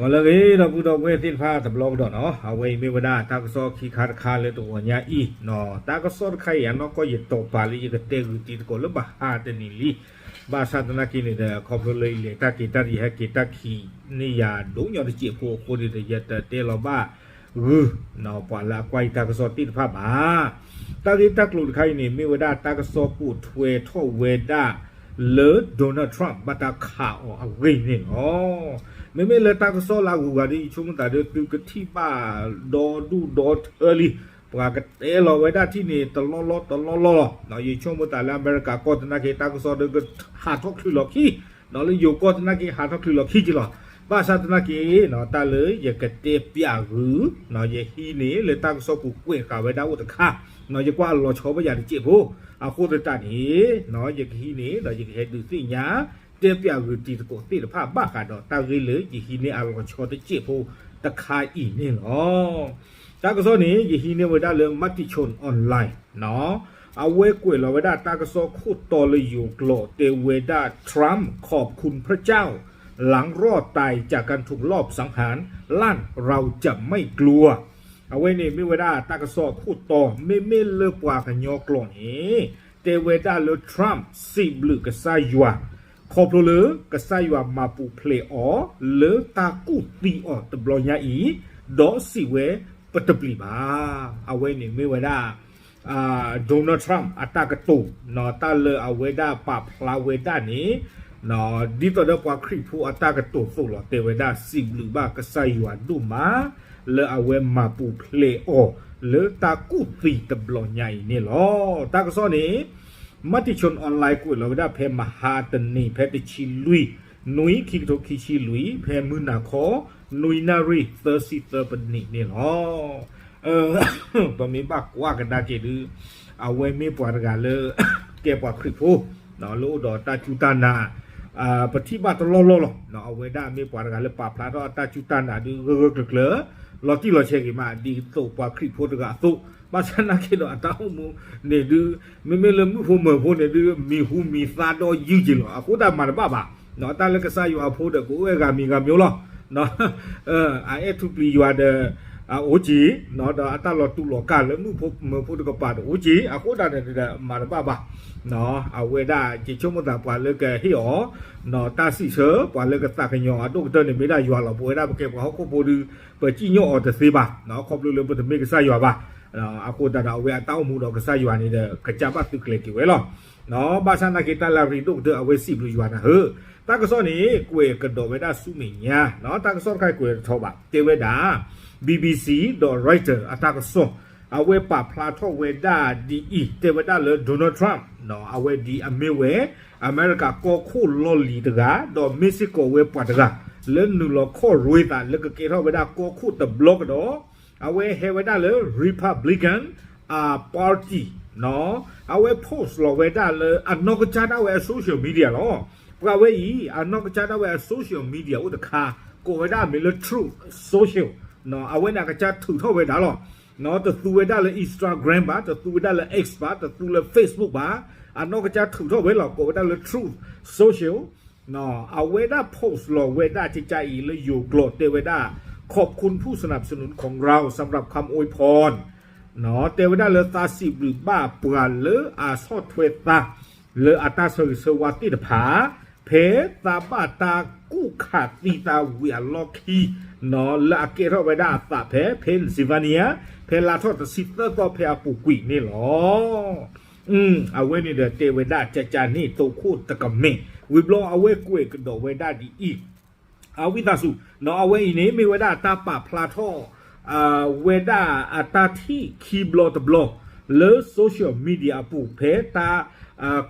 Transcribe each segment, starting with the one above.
ဒီးလၢအဂ့ၤ ဒီပုၢ်ဒီဝဲၢ်သ့ၣ်တဖၣ်တဘျီကဒီးနီၤ, အဝဲအံၤမ့ၢ်ဝဲဒၣ်တၢ်ကစီၣ်ခံခါတခါလၢတဂီၤညါအံၤနီၤ, တၢ်ကစီၣ်တခါအံၤ အနီၢ်ကီၢ်ယတီၤပာ်လၢယကတဲဂုာ်တံၤသကိးလၢဘၣ်ဟးတနံၤလံ, ဘၣ်ဆၣ်သနာ်က့န့ၣ်ဒီး ခီဖျိလၢယလဲၤတၢ်က့ၤတၢ်တယဟဲက့ၤတၢ်ခံးန့ၢ်ယၤဒိၣ်ညီတစဲးဖိအဃိန့ၣ်ဒီး ယတတဲလီၤဘၣ်ဂုာ် ပှၤလၢအကွၢ်ယတၢ်ကစီၣ်သ့ၣ်တဖၣ်ဘၣ်. တၢ်ဂ့ၢ်တၢ်ကျိၤတခါအံၤန့ၣ် မ့ၢ်ဝဲဒၣ်တၢ်ကစီၣ်ပိာ်ထွဲထီၣ်ဝဲဒၣ်လၢ Donald Trump ဘၣ်တၢ်ခးအီၤအဂ့ၢ်န့ၣ်လီၤ. မ့မ့ၢ်လၢတၢ်ကစီၣ်လၢအဂုၤအဂၤဒီး ယဆိကမိၣ်သးဒီးသုကထံၣ်ဘၣ်ဒီဒူၣ်ဒီထၢလံ, ပှၤကတဲလီၤဝဲဒၣ်ထံၣ်န့ၣ် တလီၢ်လီၢ်တလီၢ်လီၢ်လီၤ. ယဆိကမိၣ်သးလၢအမဲရကၤကီၢ်သနာ်က့ တၢ်ကစီၣ်ဒီးကဟးထီၣ်ချုးလီၤခံ, လၢယိၤကီၢ်သနာ်က့ ဟးထီၣ်ချုးလီၤခံက့လီၤ. ဘၣ်ဆၣ်သနာ်က့ တၢ်လၢယကတဲပျးဂုာ် ယဟံးန့ၢ်လၢတၢ်ကစီၣ်ပူၤကွဲးဃာ်ဝဲဒၣ်အိၣ်တခါ, ယကွၢ်အလီၤဆီဘၣ်ယၤတစဲးဖိ, အဃိသတးန့ၣ် ယကဟံးန့ၢ်ဒီးယကဟဲဒုးသ့ၣ်ညါ တဲပျးဂုာ်တံၤသကိးသ့ၣ်တဖၣ်ဘၣ်ဃးဒီး တၢ်ဂ့ၢ်လၢယဟံးန့ၢ်အလီၤဆီတစဲးဖိတခါအံၤန့ၣ်လီၤ. တၢ်ကစီၣ်န့ၣ် ယဟံးန့ၢ်ဝဲဒၣ်လၢ Matichon Online နီၤ, အဝဲကွဲးလီၤဝဲဒၣ်တၢ်ကစီၣ်ခိၣ်တီလၢယိၤကျိာ်တဲဝဲဒၣ် Trump ขอบคุณพระเจ้า หลังรอดตายจากการถูกลอบสังหาร ลั่น เราจะไม่กลัว အဝဲန့ၣ်မ့ၢ်ဝဲဒၣ်တၢ်ကစီၣ်အခိၣ်တီ, မ့မ့ၢ်လၢပှၤကညီကျိာ်န့ၣ် တဲဝဲဒၣ်လၢ Trump စံးဘျုးကစၢ်ယွၤ ခီဖျိလၢကစၢ်ယွၤမၤပူၤဖျဲးအီၤ လၢတၢ်ကူၣ်သံအီၤတဘျီညါအံၤ, ဒီးစံးဝဲ ပတပျံၤဘၣ်. အဝဲန့ၣ်မ့ၢ်ဝဲဒၣ် Donald Trump အတၢ်ကတိၤ, တၢ်လၢအဝဲဒၣ်ပာ်ဖျါဝဲဒၣ်န့ၣ် ဒ်သိးဒီးပှၤခရံာ်ဖိအတၢ်ကတိၤသိးလီၤ တဲဝဲဒၣ်စံးဘျုးဘၣ်ကစၢ်ယွၤဒိၣ်မး လၢအဝဲမၤပူၤဖျဲးအီၤ လၢတၢ်ကူၣ်သံတဘျီညါအံၤန့ၣ်လီၤ. တၢ်ကစီၣ်န့ၣ် Matichon Online ကွဲးလီၤဝဲဒၣ်ဖဲမဟါတနံၤ ဖဲတဆံလွံၢ် နွံ ခံကထိခံဆံလွံၢ် ဖဲမုၢ်နၤခီ နွံနၣ်ရံၣ် သၢဆံသၢပနံးန့ၣ်လီၤ. ပမ့ၢ်ဘၣ်ကွၢ်ကဒါက့ၤဒုး အဝဲမ့ၢ်ပှၤတဂၤလၢ ကဲပှၤခရံာ်ဖိ လၢအိၣ်ဒီးတၢ်စူၢ်တၢ်နာ် ပထံၣ်ဘၣ်တလီၢ်လီၢ်လီၤ. အဝဲဒၣ်မ့ၢ်ပှၤတဂၤလၢပာ်ဖျါထီၣ်အတၢ်စူၢ်တၢ်နာ်ဒုးဂၢၢ်ဂၢၢ်ကျၢၤကျၢၤ လီၤတံၢ်လီၤဆဲးဂ့ၤမး ဒ်သိးပှၤခရံာ်ဖိတဂၤအသိး, ဘၣ်ဆၣ်သနာ်က့ဒီးအတၢ်အိၣ်မူန့ၣ်ဒုး မ့မ့ၢ်လၢမုၣ်ဖိမၢၤဖိန့ၣ်ဒုး မံၤဟူမံၤသါဒီးယုၢ်က့ၤလီၤ. အဃိသတးမၤတဘၣ်ဘၣ်, တၢ်လၢကစၢ်ယွၤအဖိဒီးကအိၣ်ဝဲဂၤမံၤဂၤမံၤလီၤ. အအဲၣ်ထူၣ်ပျံၤယွၤဒီး အိၣ်က့ၤ, ဒီးအတၢ်လီၤတူာ်လီၤကာ်လၢမုၣ်ဖိမၢၤဖိတကပၤဒီးအိၣ်က့ၤ, အဃိသတးန့ၣ်ဒီးမၤတဘၣ်ဘၣ်. အဝဲဒၣ်ယဆိကမိၣ်သးပှၤလၢကဟ့ၣ်အီၤ တၢ်စံးဆၢ ပှၤလၢကသးကညီၤအဒိၣ်ကတၢၢ်န့ၣ် မ့ၢ်ဒၣ်ယွၤလီၤ. ပဝဲဒၣ်ပကဲပှၤဟီၣ်ခိၣ်ဖိဒုး ပစံၣ်ညီၣ်အီၤတသ့ဘၣ်, ခီဖျိလၢပတမ့ၢ်ကစၢ်ယွၤဘၣ်. အဃိသတးဒီးအဝဲအတၢ်အိၣ်မူဒီးကစၢ်ယွၤန့ၣ်ဒီး ကစၢ်ဘၣ်သုးကျဲၤက့ၤဝဲလီၤ. ဘၣ်ဆၣ်သနာ်က့တၢ်လၢအရ့ဒိၣ်ကတၢၢ် အဝဲစံးဘျုးယွၤနၤဧၢ. တၢ်ကစီၣ်န့ၣ် ကွဲးကဒီးဝဲဒၣ်ဆူမဲာ်ညါ, တၢ်ကစီၣ်တခါအံၤကွဲးတထီဘၣ် တဲဝဲဒၣ် BBC ဒီး Reuters အတၢ်ကစီၣ် အဝဲပာ်ဖျါထီၣ်ဝဲဒၣ်ဒ်အံၤ တဲဝဲဒၣ်လၢ Donald Trump အဝဲဒ်အမ့ၢ်ဝဲ အမဲရကၤကီၢ်ခိၣ်လီၢ်လံၤတဂၤ ဒီးမ့ၢ်စ့ၢ်ကီးဝဲပှၤတဂၤ လၢနုာ်လီၤခီၣ်ရွ့သးလၢကကဲထီၣ်ဝဲဒၣ်ကီၢ်ခိၣ်တဘျီကဒီး အဝဲဟဲဝဲဒၣ်လၢ Republican အ party အဝဲ post လီၤဝဲဒၣ်လၢအနီၢ်ကစၢ်ဒၣ်ဝဲအ social media လီၤ. ပှၤဝဲအံၤ အနီၢ်ကစၢ်ဒၣ်ဝဲအ social media အိၣ်တခါ ကိးဝဲဒၣ်အမံၤလၢ Truth Social အဝဲန့ၣ်အကစၢ်ထုးထီၣ်ဝဲဒၣ်လီၤ. တသူဝဲဒၣ်လၢ Instagram ဘၣ်, တသူဝဲဒၣ်လၢ X ဘၣ်, တသူလၢ Facebook ဘၣ်, အနီၢ်ကစၢ်ထုးထီၣ်ဝဲလီၤ ကိးဝဲဒၣ်လၢ Truth Social အဝဲဒၣ် post လီၤဝဲဒၣ်ကကါအံၤလၢယိၤကျိာ်တဲဝဲဒၣ် ขอบคุณผู้สนับสนุนของเราสำหรับคำอวยพร တဲဝဲဒၣ်လၢသးစံးဘျုးဘၣ်ပှၤလၢအဆီၣ်ထွဲသး လၢအတၢ်ဆၢဂ့ၤဆၢဝါသ့ၣ်တဖၣ် ဖဲသးဘၣ်တၢ်ကူၣ်ခးသံသးဝံၤအလီၢ်ခံ လၢအကဲထီၣ်ဝဲဒၣ်အသးဖဲ Pennsylvania ဖဲလါထီၣ်တဆံသၢသီဖဲအပူၤကွံာ်န့ၣ်လီၤ. အဝဲန့ၣ်ဒီးတဲဝဲဒၣ်ကကါန့ၣ် တိခိၣ်တကမဲာ် ဝံၤဘျီအဝဲကွဲးကဒီးဝဲဒၣ်ဒ်အံၤ အဝံသးစူၤ အဝဲအံၤန့ၣ် မ့ၢ်ဝဲဒၣ်အတၢ်ပာ်ဖျါထီၣ် ဝဲဒၣ်အတၢ်ထံၣ်ခံဘျီတဘျီ လၢ social media အပူၤ ဖဲတၢ်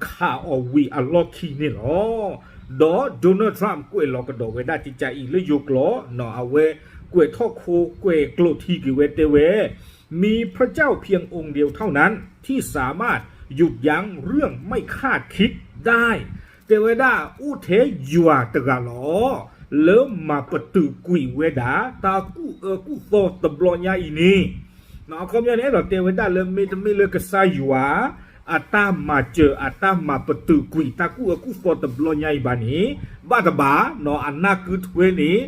ခးအီၤဝံၤအလီၢ်ခံန့ၣ်လီၤ. ဒီး Donald Trump ကွဲးလီၤကဒီးဝဲဒၣ်ကကါအံၤလၢယိၤကျိာ် အဝဲကွဲးထီၣ်ခိ ကွဲးကျိးထံက့ၤဝဲတဲဝဲ มีพระเจ้าเพียงองค์เดียวเท่านั้นที่สามารถหยุดยั้งเรื่องไม่คาดคิดได้ တဲဝဲဒၣ်အိၣ်ထဲယွၤတဂၤလီၤ လၢမၤပတုာ်ကွံာ်ဝဲဒၣ် တၢ်ကူၣ်အၢကူၣ်သီတဘျီညါအံၤန့ၣ် အခီပညီန့ၣ် အဲၣ်ဒိးတဲဝဲဒၣ်လၢမ့တမ့ၢ်လၢကစၢ်ယွၤ အတၢ်မၤစၢၤ အတၢ်မၤပတုာ်ကွံာ် တၢ်ကူၣ်အၢကူၣ်သီတဘျီညါအံၤဘၣ်န့ၣ် ဘၣ်တဘၣ် အနၢ်ကုထွဲန့ၣ်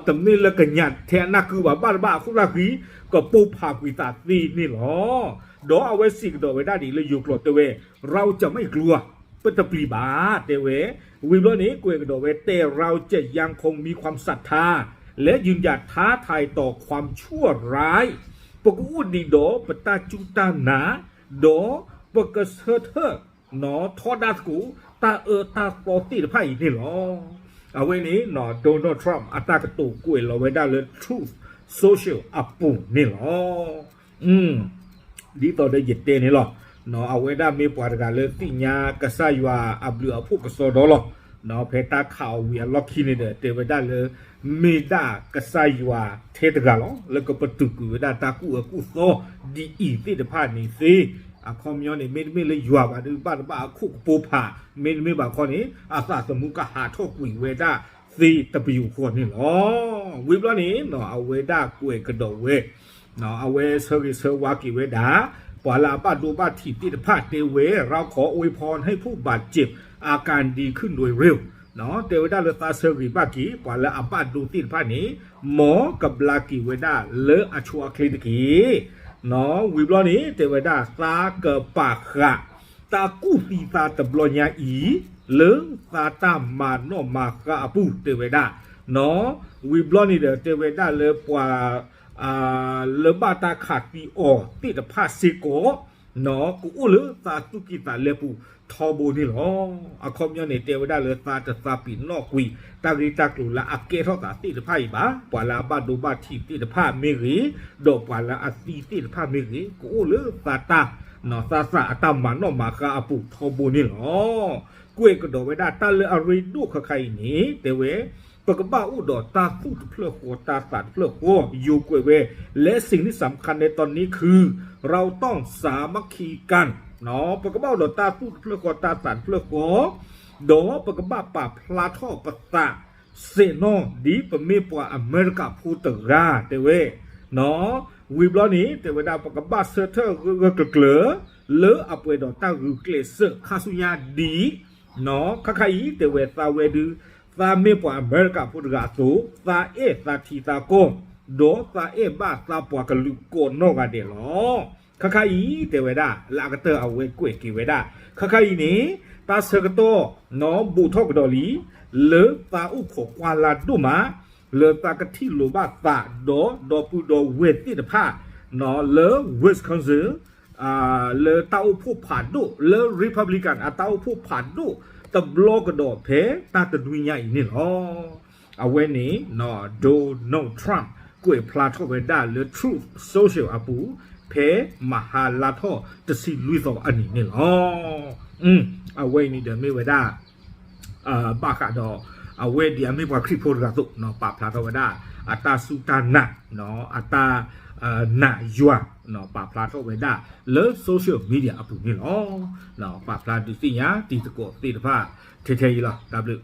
တမ့ၢ်လၢကညးထဲအနၢ်ကုဘၣ် ဘၣ်တဘၣ်အခိၣ်သၣ်ဃံ ကပိၢ်ဖးကွံာ်သးသ့န့ၣ်လီၤ. ဒီးအဝဲစံးကဒီးဝဲဒၣ်ဒ်အံၤလၢယိၤကျိာ်တဲဝဲ, ရဝ်ကမ့ၢ်ကျူဧါ, ပတပျံၤဘၣ် တဲဝဲ. ဝံၤဘျီန့ၣ် ကွဲးကဒီးဝဲတဲ เราจะยังคงมีความศรัทธา และยืนหยัดท้าทายต่อความชั่วร้าย ပကအိၣ်ဒံးဒီးပတၢ်စူၢ်တၢ်နာ် ဒီးပကဆၢထၢၣ် ထီဒါသကိး တၢ်အၢတၢ်သီသ့ၣ်တဖၣ်အံၤန့ၣ်လီၤ. အဝဲန့ၣ် Donald Trump အတၢ်ကတိၤကွဲးလီၤဝဲဒၣ်လၢ Truth Social အပူၤန့ၣ်လီၤ. ဒ်သိးဒီးယတဲန့ၣ်လီၤ. အဝဲဒၣ်မ့ၢ်ပှၤတဂၤလၢသ့ၣ်ညါကစၢ်ယွၤအဘျုးအဖှိၣ်ကစီဒီလီၤ. ဖဲတၢ်ခးအီၤဝံၤအလီၢ်ခံန့ၣ်ဒီး တဲဝဲဒၣ်လၢ မ့ၢ်ဒၣ်ကစၢ်ယွၤထဲတဂၤလီၤ လၢကပတုာ်ကွံာ်ဝဲဒၣ်တၢ်ကူၣ်အၢကူၣ်သီဒ်အံၤသ့ၣ်တဖၣ်န့ၣ်သ့. အခီပညီန့ၣ် မ့တမ့ၢ်လၢယွၤဘၣ်ဒီး ဘၣ်တဘၣ်အခိၣ်ကပိၢ်ဖး, မ့တမ့ၢ်ဘၣ်ခီန့ၣ် အသးသမူကဟးထီၣ်ကွံာ်ဝဲဒၣ်သ့တပယူာ်ဃီန့ၣ်လီၤ. ဝံၤဘျီန့ၣ် အဝဲဒၣ်ကွဲးကဒီးဝဲ အဝဲဆၢဂ့ၤဆၢဝါက့ၤဝဲဒၣ် ပှၤလၢအဘၣ်ဒိဘၣ်ထံးသ့ၣ်တဖၣ်တဲဝဲ เราขออวยพรให้ผู้บาดเจ็บอาการดีขึ้นโดยเร็ว တဲဝဲဒၣ်လၢသးဆၢဂ့ၤဘၣ်က့ၤ ပှၤလၢအဘၣ်ဒိသ့ၣ်တဖၣ်န့ၣ် မ်ကဘျါက့ၤဝဲဒၣ်လၢအဆိအချ့တက့ၢ်. ဝံၤဘျီန့ၣ် တဲဝဲဒၣ်သးကပာ်ဃာ် တၢ်ကူၣ်သံသးတဘျီညါအံၤ လၢသးတၢ်မၤနီၣ်မၤဃါအပူၤ တဲဝဲဒၣ် ဝံၤဘျီန့ၣ်ဒီး တဲဝဲဒၣ်လၢပှၤ လၢဘၣ်တၢ်ခးသံအီၤသ့ၣ်တဖၣ်စ့ၢ်ကီး ကအိၣ်လၢသးသူၣ်ကံၢ်သးလဲပူၤထီဘိန့ၣ်လီၤ. အခီပညီန့ၣ် တဲဝဲဒၣ်လၢသးတသးပ့ၤနီၣ်ကွံာ် တၢ်ဂ့ၢ်တၢ်ကျိၤလၢအကဲထီၣ်သးသ့ၣ်တဖၣ်အံၤဘၣ်. ပှၤလၢအဘၣ်ဒိဘၣ်ထံးသ့ၣ်တဖၣ်မ့ၢ်ဂ့ၤ, ဒီးပှၤလၢအသံသ့ၣ်တဖၣ်မ့ၢ်ဂ့ၤ, ကအိၣ်လၢသးတၢ် သးသးအတၢ်မၤနီၣ်မၤဃါအပူၤထီဘိန့ၣ်လီၤ. ကွဲးကဒီးဝဲဒၣ်တၢ်လၢအရ့ဒိၣ်ခါခါအံၤန့ၣ် တဲဝဲ ပကဘၣ်အိၣ်ဒီးတၢ်သူၣ်တဖျၢၣ်ဃီတၢ်သးတဖျၢၣ်ဃီ ယိၤကွဲးဝဲ และสิ่งที่สำคัญในตอนนี้คือ เราต้องสามัคคีกัน ပကဘၣ်အိၣ်ဒီးတၢ်သူၣ်တဖျၢၣ်ဃီတၢ်သးတဖျၢၣ်ဃီ ဒီးပကဘၣ်ပာ်ဖျါထီၣ်ပသးစဲးနီၣ် ဒ်ပမ့ၢ်ပှၤအမဲရကၤဖိတဂၤ တဲဝဲ ဝံၤဘျီန့ၣ် တဲဝဲဒၣ်ပကဘၣ်ဆၢထၢၣ်ဂၢၢ်ဂၢၢ်ကျၢၤကျၢၤ လၢအပှဲၤဒီးတၢ်ဂုာ်ကျဲးစၢးခါဆူညါဒ် ခါခါအံၤ တဲဝဲသးဝဲဒုး သးမ့ၢ်ပှၤအမဲရကၤဖိတဂၤအသိး သးအဲၣ်သးထံသးကီၢ် ဒီးသးအဲၣ်ဘၣ်သးပှၤကလုာ်ကိးနီၢ်ဂၤဒဲးလီၤ. ခါခါအံၤ တဲဝဲဒၣ် လၢအကတၢၢ်အဝဲကွဲးက့ၤဝဲဒၣ် ခါခါအံၤန့ၣ် တၢ်ဆၢကတီၢ် ဘူးထီၣ်ကဒီးလံ လၢသးအိၣ်ခိးကွၢ်လၢ်ဒိၣ်မး လၢသးကထံၣ်လိာ်ဘၣ်သး ဒီးဒီပုၢ်ဒီဝဲၢ်သ့ၣ်တဖၣ် လၢ Wisconsin လၢတၢ်အိၣ်ဖှိၣ်ဖးဒိၣ် လၢ Republican အတၢ်အိၣ်ဖှိၣ်ဖးဒိၣ် တဘျီကဒီးဖဲတၢ်တနွံညါအံၤန့ၣ်လီၤ. အဝဲန့ၣ် Donald Trump ကွဲးဖျါထီၣ်ဝဲဒၣ်လၢ Truth Social အပူၤ ဖဲမဟါလါထီၣ်တဆံလွံၢ်သီအနံၤန့ၣ်လီၤ. အဝဲအံၤန့ၣ်ဒီးမ့ၢ်ဝဲဒၣ် ဘၣ်ဃးဒီး အဝဲဒ်အမ့ၢ်ပှၤခရံာ်ဖိတဂၤအသိး ပာ်ဖျါထီၣ်ဝဲဒၣ် အတၢ်စူၢ်တၢ်နာ် အတၢ်နာ်ယွၤ ပာ်ဖျါထီၣ်ဝဲဒၣ်လၢ social media အပူၤန့ၣ်လီၤ. ပာ်ဖျါဒုးသ့ၣ်ညါတံၤသကိးသ့ၣ်တဖၣ် ထဲထဲအံၤလီၤ. တၢ်ဘျုး